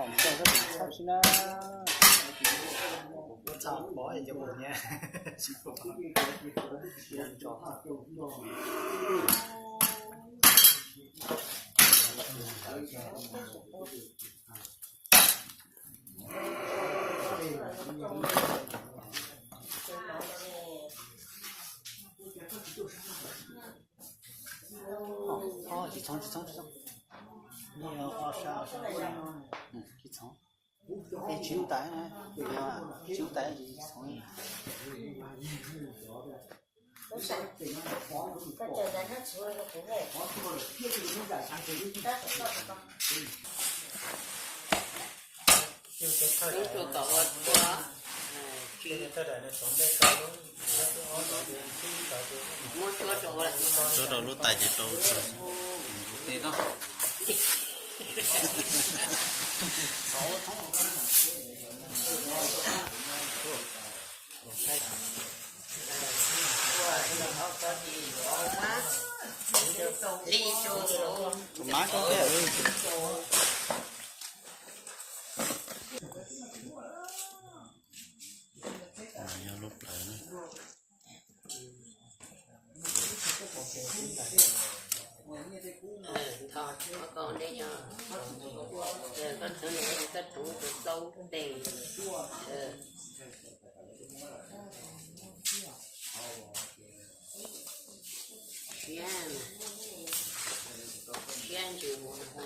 Tsis txhoov, tsis txhoov, tsis txhoov. Tsis txhoov. Tsis ntawd, tsis ntawd tsis txhoov. Muab suab rau lub tais ces rau. Li tus mab koj tiag. Yog lub plawv na. Ntho, koj deb no, koj txhwv nws koj rub tus tau tes. Siab, siab ntsws mus no.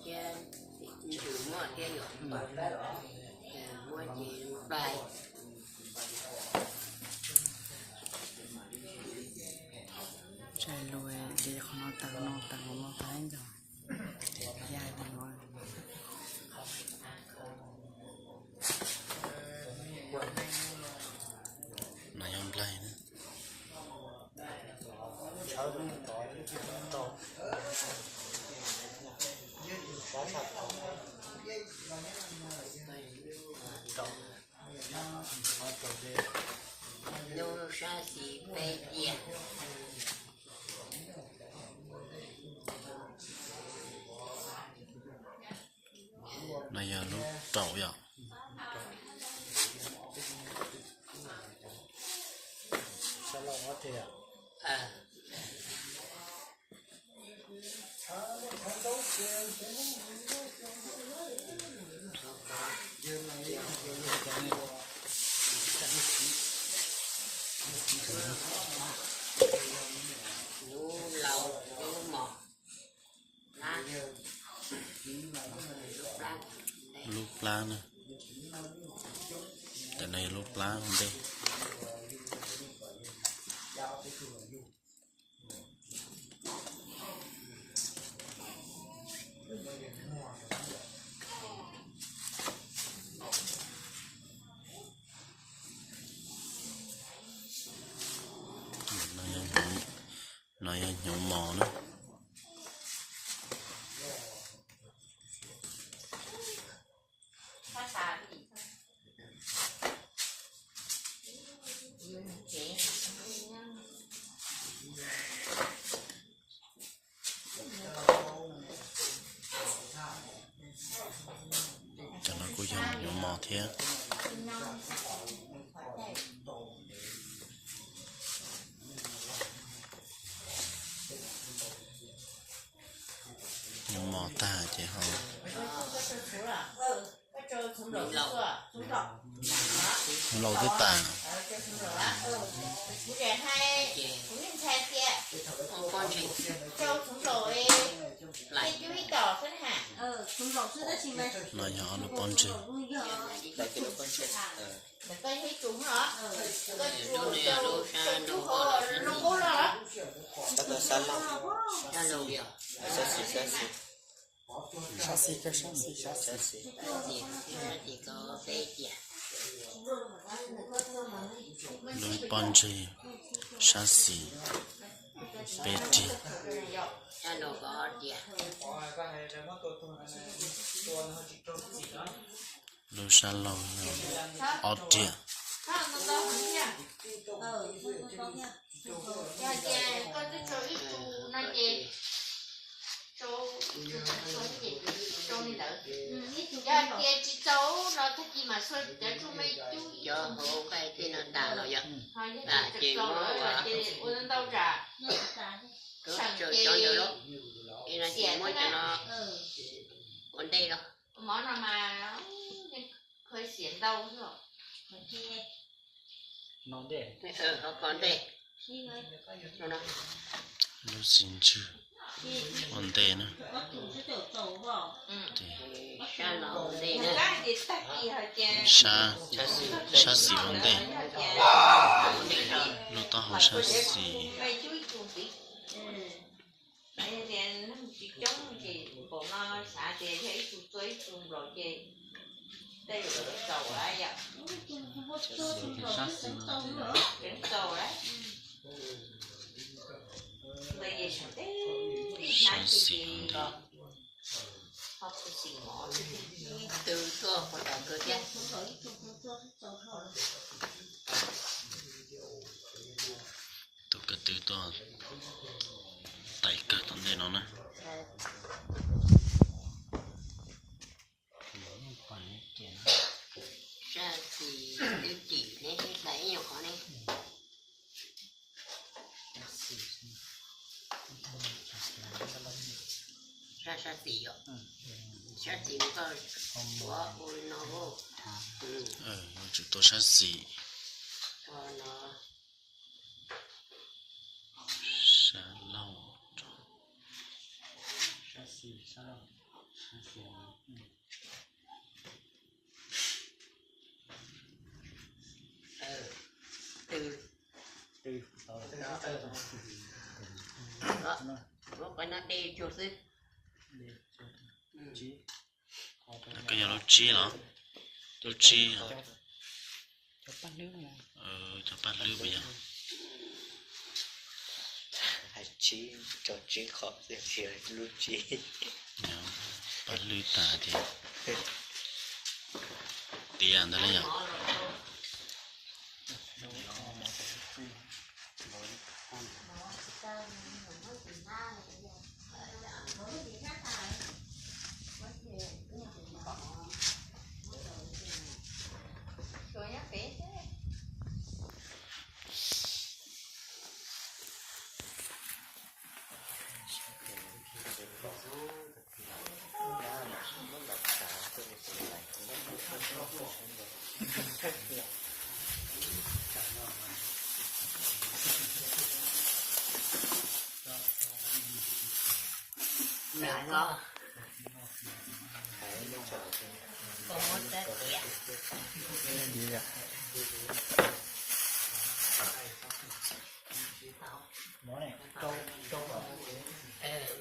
Thiab ntsws muaj thiab yom, muab ces plai. Tsa lus ces qhov no tag no tag no tag ib ncog. Ya li no. No yog nplaig na. Lub sab xis peb diav. No yog lub raum yom. Lub plab na. Cov no yog lub plab ntej. No yog hnyuv mos na. Cov no kuj yog hnyuv mos thiab. Hnyuv mos tag ces ho laus twb tas. No yog ob lub pob ntseg. Sab xis, sab xis, sab xis. Lub pob ntseg, sab xis, peb rig. Lub sab laug ob riam. Cov hauv nqaij tej no tas los yog tas ces muab ua, cov ntawd los, es no ces muab cov no ua ntej los. Ho ko ntej. Lub xis ntswg ua ntej na. Sab xis ua ntej. Lub taub hau sab xis. Sab xis ntawd. Tus ko tw tuaj tais kawg tom ntej no na. Sab xis twb tim ne, tais ib nyuag qhov ne. Sab, sab xis yom. Sab xis koj ua ua li no. Yuav tsum tua sab xis. Sab laug. Koj yog lub tsib los? Lub tsib. Cov paj hlwb puas yog? Hais tsib, tso tsib qhov, lub tsib. Paj hlwb tas tias tiav ntawd na yom.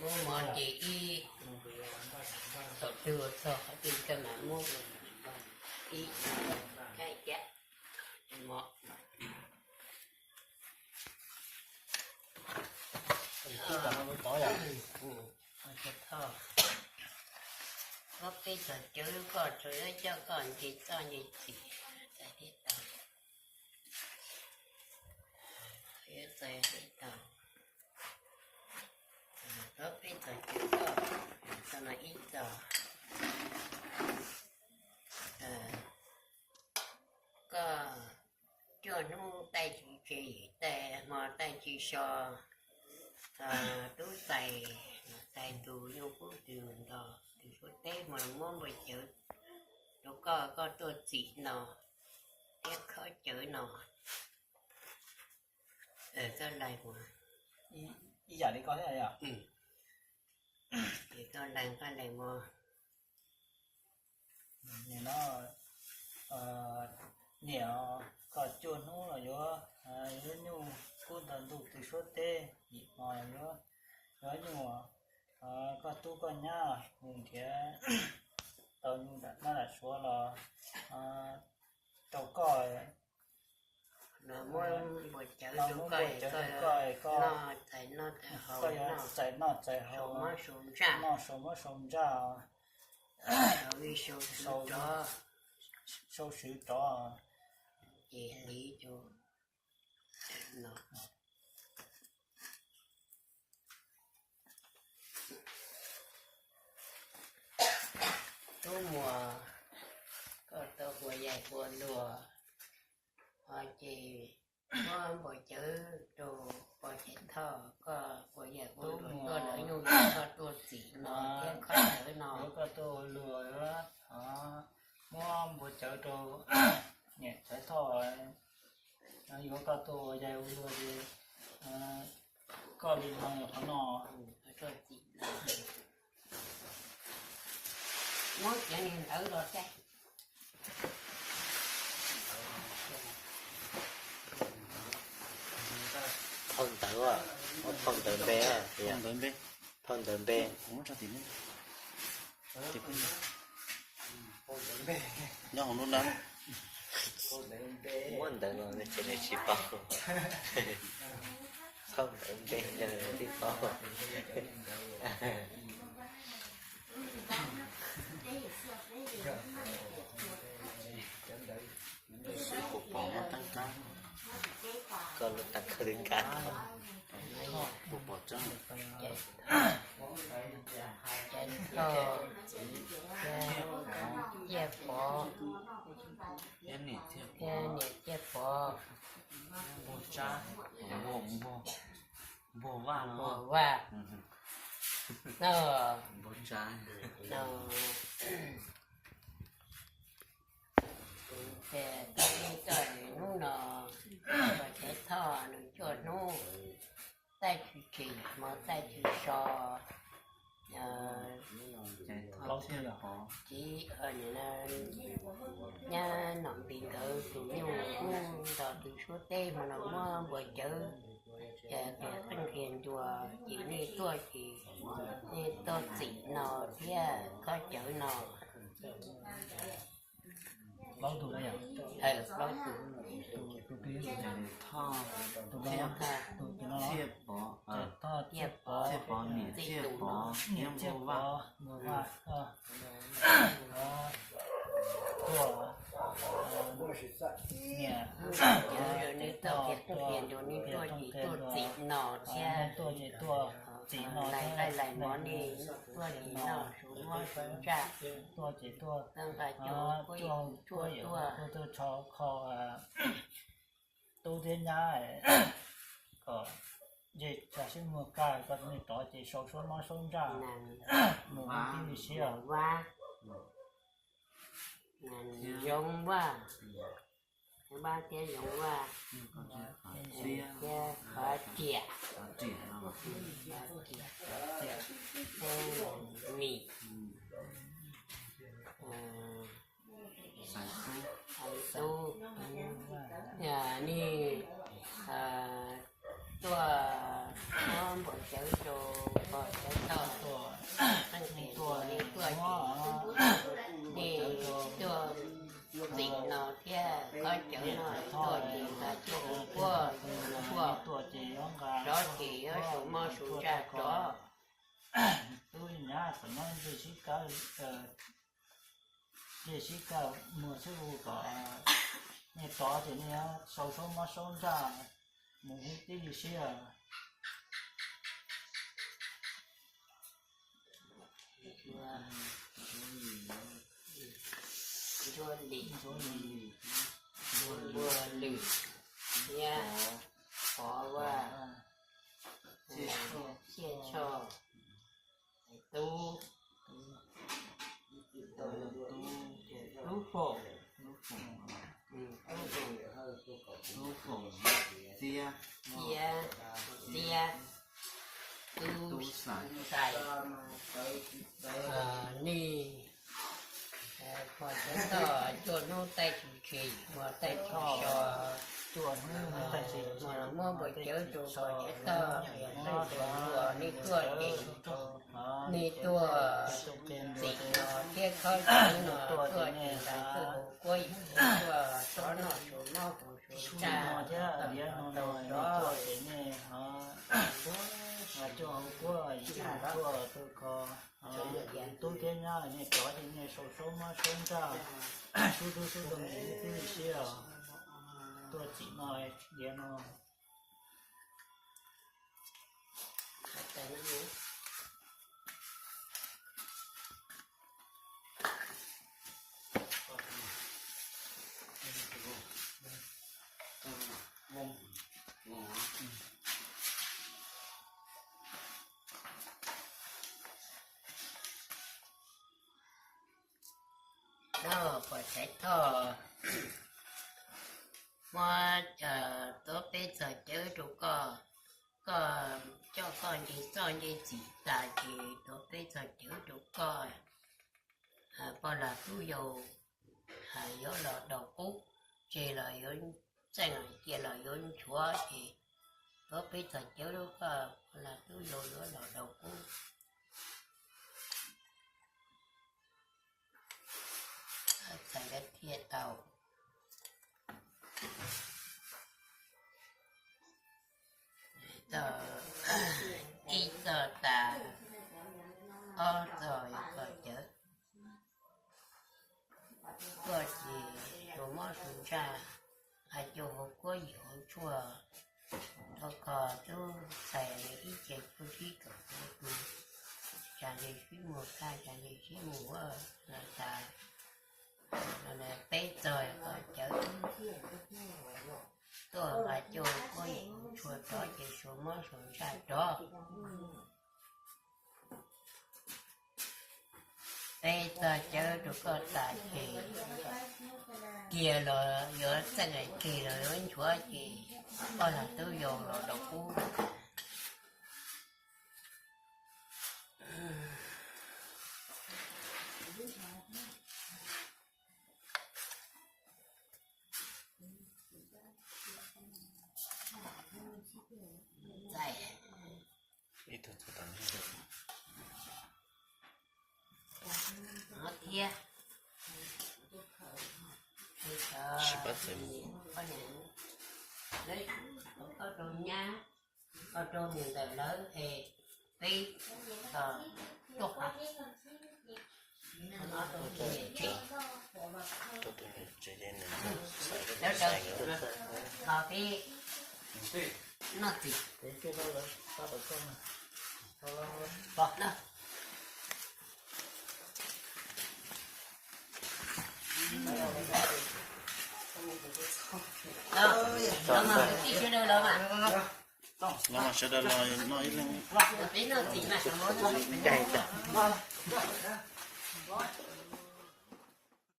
Muab mov ces ib thaum twg ua txog qhov twg koj mam muab ib kab cam mov. Ob peb tog cawv koj tsuas yuav coj koj nce txoj nce txim, txais tib tau, yuav txais tib tau. Ob peb tog cawv koj, txoj no ib txoj. Koj cuaj hnub taij tsis tseg, taij hmo taij tsis so, tub txais, txais tus nyuj kub twg nto, tus suab teb hmo muab npua cawv rau koj, koj tuaj txim no thiab khob cawv no. Koj laig mus, ib yam li koj thiab. Ces koj laig nqaij laig mov, Nim no niam, koj cuaj hnub los yuav, yuav nyuj kub ntawm ntuj twg suab teb, yim hmo yuav, yuav nyuj, koj tub koj nyab mus nrhiav tau nyuj nram nab nram suav los rau koj, muab npua cawv rau koj, koj, koj yuav txais noj txais haus, noj sau muab sau ntsaj, sau swv rov. Tub muas, koj tau ua yaig ua luag, ho ces muab npua cawv rau pog Caiv Thoj, koj ua yaig ua luag, koj lawv nyuj koj tuaj txim no thiab khob cawv no. Koj tuaj ua luag, muab npua cawv rau niam Caiv Thoj, yuav koj tuaj ua yaig ua luag ces koj li no qhov no. Muab cov niag ntawv los saib. Phau ntawv, muab phau ntawv npe, phau ntawv npe. Nyob hauv lub na. Muab ntawv los ces nws tsis paub. Phau ntawv npe ces nws thiaj paub. Xwb puas pom muab tab kab, koj lub tab kab twb kab. Puas pom tseeb? Caiv Thoj, Ciaj Pov, thiab niam Ciaj Pov, Npuag Tsab, Npuag Vaj, Npuag Vaj. Ces tau li koj hnub no, Caiv Thoj nws cuaj hnub, txaij tshwm sim hmo txaij tshwm so, txiv nyab Nom Npis nkawd tus nyuj kub nto twg suab teb hmo no muab npua cawv, ces tuam qeej qhia ncua, ces nej tuaj ces nej tuaj txim no thiab khob cawv no. Plaub tug, plaub tug, Thoj, Txiaj Pov, Txiaj Pov niam, Txiaj Pov thiab Npuag Vaj. Tuaj, nej tuaj ces tuaj txim no thiab, lais lais mov nej tuaj ces noj su mob su ntsaj, tuaj ces tuaj, tuaj, tuaj, tuaj, tuaj, tub thiab nyab, kom ntsej tsag siab muag kaj, koj nej rov ces sau suab mob suab ntsaj mus ua tib li siab. Zoov Vaj, Vaj thiab Zoov Vaj, thiab Qhov Riam, thiab Mim, Xaiv Tub, nej tuaj muab npua cawv rau pog Caiv Thoj, nej tuaj, nej tuaj txim no thiab khob cawv no tuaj ces nqa cuaj hau puab, tuaj rov ces yuav su mob su ntsaj rov. Tub nyab kom nyob ntsej sib kawm, ntsej sib kawm muag sib hu kom nej rov ces nej yuav sau suab mob suab ntsaj mus ua tib li siab. Ntsuab Lis, Npuag Lwm, thiab Pov Vaj, Txiaj Tshoj, Tub, Tub Foom, Tub Foom, Txiab, Txiab, Tub Xais, nej Pog Txhais Thoj cuaj hnub taij tsis tshis, muag taij tsis so, muab npua cawv rau pog Txhais Thoj, nej tuaj ces, nej tuaj txim no thiab khob cawv no tuaj ces ntais kuj hu kuab yim tuaj, tsov noj su mob kuv su ntsaj, tau tsov, tuaj ces nej ho, tuaj hu kuab yim tuaj, tuaj kho, tub thiab nyab nej tsov ces nej sau saub mob saub ntsaj, sub dub sub doog ces nej twb sib os, tuaj txim no, diav no. Pog Txhais Thoj, muab, tuav peb txog cawv rau koj, koj coj koj nce txoj nce txim tas ces tuav peb txog cawv rau koj. Poj lag tub yau yuav los daus qub, tseg los yuav, txeej cia los yuav nchuav ces tuav peb txog cawv rau koj, poj lag tub yau yuav los daus qub. Txhais nkawd thiaj tau. Txog, ib txog tas, ob txog yuav txog cawv, tuaj ces su mob su ntsaj, hais cov hauv kuab yim hauv tshuaj, thov kho tub ntxhais li ib ce kuj sib kom kuv tus, cas li sib muag kaj cas li sib muag huab los tas, peb txog kom cawv tuaj hais cov hauv kuab yim hauv tshuaj rov ces su mob su ntsaj rov. Peb txog cawv rau koj tas ces kiag los yuav txeej kiag los yuav nchuav ces poj lag tub yau los daus qub. Thiab, poj niam, lawv, koj rau nyab, koj rau niam ntawm lawv es peb tuaj qhov no rau tus niam tsev, lawv daws qhov peb noj txiv. Los mas sawv daws los noj ib leeg.